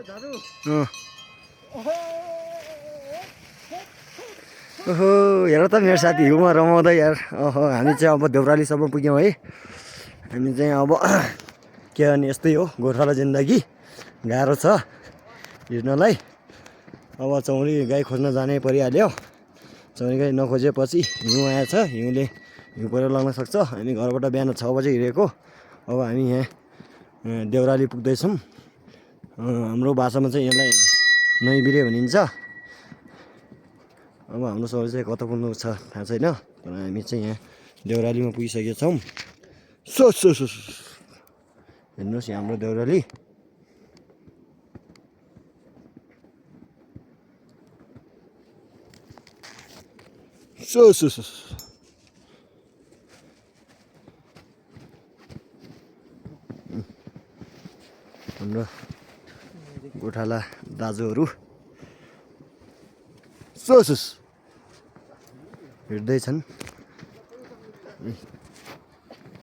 ओहो हेर त मेरो साथी हिउँमा रमाउँदा यार। ओहो हामी चाहिँ अब देउरालीसम्म पुग्यौँ है। हामी चाहिँ अब के भने यस्तै हो गोर्खाला जिन्दगी, गाह्रो छ हिँड्नलाई। अब चौरी गाई खोज्न जानै परिहाल्यो। चौरी गाई नखोजेपछि हिउँ आएछ, हिउँले हिउँ पहिरो लाग्न सक्छ। हामी घरबाट बिहान 6 बजे हिँडेको, अब हामी यहाँ देउराली पुग्दैछौँ। हाम्रो भाषामा चाहिँ यसलाई नैबिरे भनिन्छ। अब हाम्रो सबै चाहिँ कता पुग्नु छ थाहा छैन, तर हामी चाहिँ यहाँ देउरालीमा पुगिसकेका छौँ। हेर्नुहोस् यहाँ हाम्रो देउराली। हाम्रो गोठाला दाजुहरू हिँड्दैछन्।